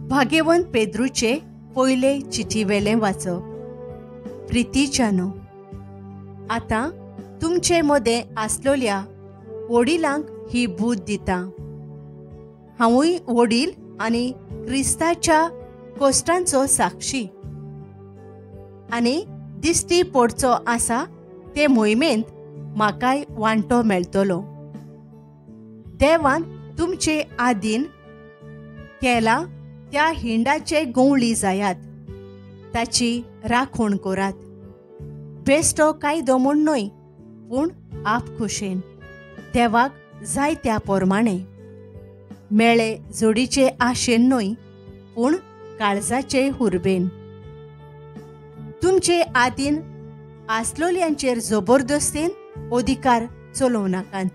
भाग्यवंत पेद्रूचे पयले चिठीवेलें वाचप. प्रितीच्यानो, आतां तुमचे मदें आसलोल्या वडिलांक ही बूद दिता. हांवूय वडील आनी क्रिस्ताच्या कोश्टांचो साक्षी आनी दिश्टी पडचो आसा ते मोहिमेंत म्हाकाय वांटो मेळटलो. देवान तुमचे आदीन केला त्या हिंडाचे गोंवळी जायात, ताची राखण करात. बेश्टो कायदो म्हूण न्हय, पूण आपखुशेन देवाक जाय त्या प्रमाणे, मेळे जोडीचे आशेन न्हय, पूण काळजाचे हुरबेन. तुमचे आदीन आसलोल्यांचेर जबरदस्तेन अधिकार चलोवं नाकात,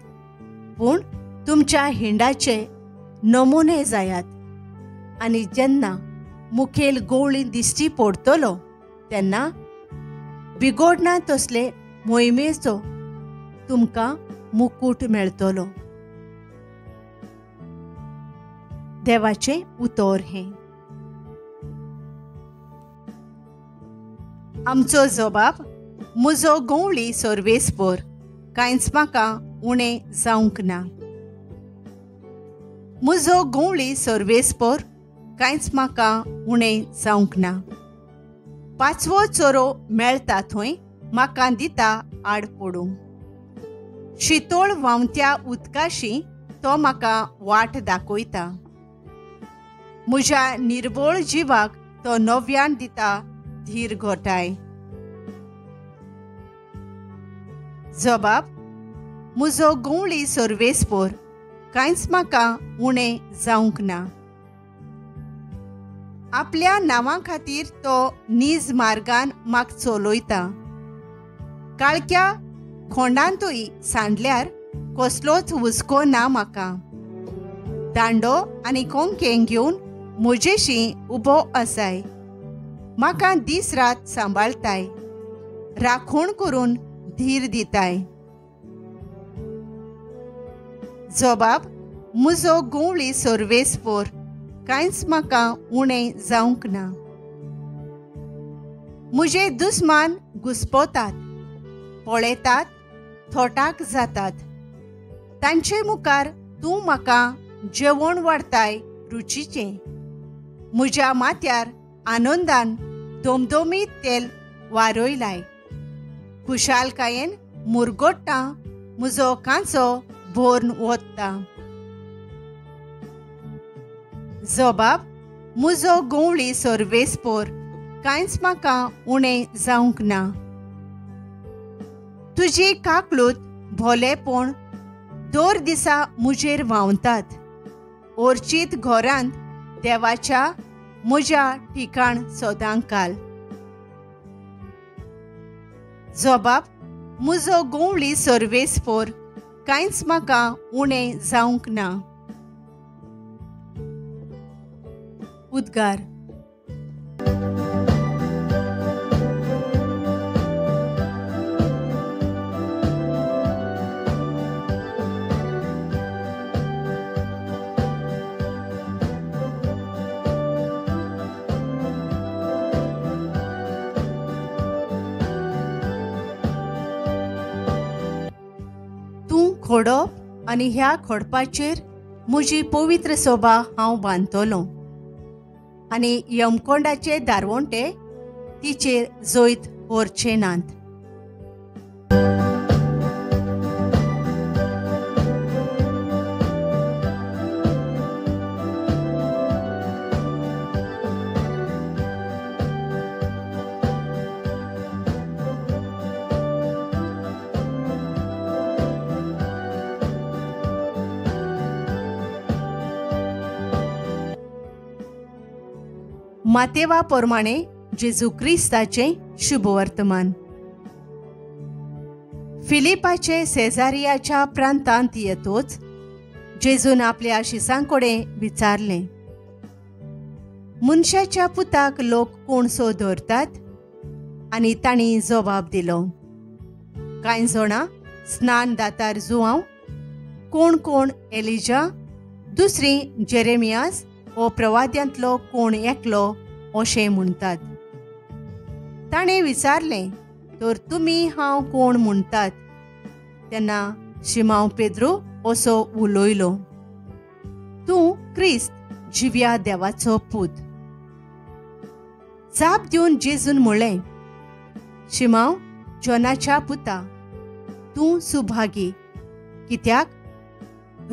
पूण तुमच्या हिंडाचे नमुने जायात. आनी जेन्ना मुखेल गोवळी दिश्टी पडटलो तेन्ना बिगोडना तसले मोहिमेचो तुमकां मुकूट मेळटलो. देवाचें उतर हें. आमचो जबाब, म्हजो गोंवळी सर्वेस्पर, कांयच म्हाका उणें जावंक ना. म्हजो गोंवळी सर्वेस्पर, कांयच म्हाका उणें जावंक ना. पांचवो चोरो मेळटा थंय म्हाका दिता आड पडूंक. शितोळ व्हांवत्या उदकाशी तो म्हाका वाट दाखयता. म्हज्या निर्बळ जिवाक तो नव्यान दिता धीर घोटाय. जबाब, म्हजो गोंवळी सर्वेस्पर, कांयच म्हाका उणें जावंक ना. आपल्या नांवा खातीर तो नीज मार्गान म्हाका चलयता. काळख्या खोंडांतूय सांडल्यार कसलोच हुस्को ना म्हाका. दांडो आनी कोंकें घेवन म्हजेशी उबो आसाय. म्हाका दीस रात सांबाळताय, राखण करून धीर दिताय. जबाब, म्हजो गोंवळी सर्वेस्पर, कांयच म्हाका उणें जावंक ना. म्हजे दुस्मान घुस्पतात, पळयतात, थोटाक जातात. तांचे मुखार तूं म्हाका जेवण वाडताय रुचीचें. म्हज्या माथ्यार आनंदान दोमदोमीत तेल वारयलाय. खुशालकायेन मुरगोट्टा म्हजो कांचो भरून वता. जबाब, म्हजो गोंवळी सर्वेस्पर, कांयच म्हाका उणें जावंक ना. तुजी काकलूत भोलेपण दर दिसा म्हजेर व्हांवतात. ओर्चीत घरांत देवाच्या म्हज्या ठिकाण सदांकाल. जबाब, म्हजो गोंवळी सर्वेस्पर, कांयच म्हाका उणें जावंक ना. उद्गार. तूं खोडप आनी ह्या खोडपाचेर म्हजी पवित्र सोबा हांव बांदतलो आनी यमकोंडाचे दारवंटे तिचेर जैत व्हरचे नात. मातेवा प्रमाणे जेजू क्रिस्ताचें शुभवर्तमान. फिलिपाचे सेजारियाच्या प्रांतांत येतोच जेजून आपल्या शिसांकडेन विचारलें, मनशाच्या पुताक लोक कोणसो धरतात? आनी तांणी जबाब दिलो, कांय जाणां स्नान दातार जुआंव, कोण कोण एलिजा, दुसरी जेरेमियास हो प्रवाद्यांतलो कोण एकलो अशें म्हणटात. ताणें विचारलें, तर तुमी हांव कोण म्हणटात? तेन्ना शिमांव पेद्रू असो उलयलो, तूं क्रिस्त, जिव्या देवाचो पूत. जाप दिवन जेजून म्हणलें, शिमांव जॉनाच्या पुता, तूं सुभागी, कित्याक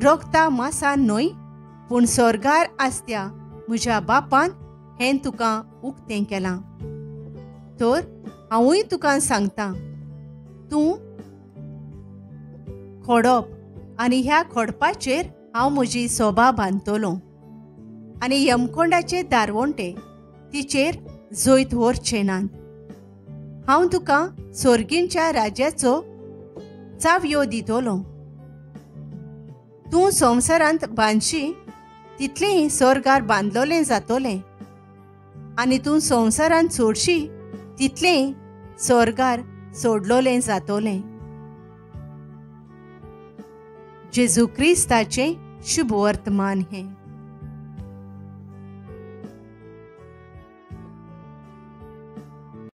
रोगता मासान न्हय पूण स्वर्गार आसत्या म्हज्या बापान हें तुका उक्तें केलां. तर हांवूय तुका सांगता, तूं खोडप आनी ह्या खोडपाचेर हांव म्हजी सोबा बांदतलो आनी यमकोंडाचे दारवंटे तिचेर जैत व्हरचे नात. हांव तुका सोर्गींच्या राज्याचो चावयो दितलो. तूं संवसारांत बांदशी तितलेंय सोर्गार बांदलोलें जातलें आनी तूं संवसारांत सोडशी तितलेंय सोर्गार सोडलोलें जातलें. जेजू क्रिस्ताचें शुभ वर्तमान हें.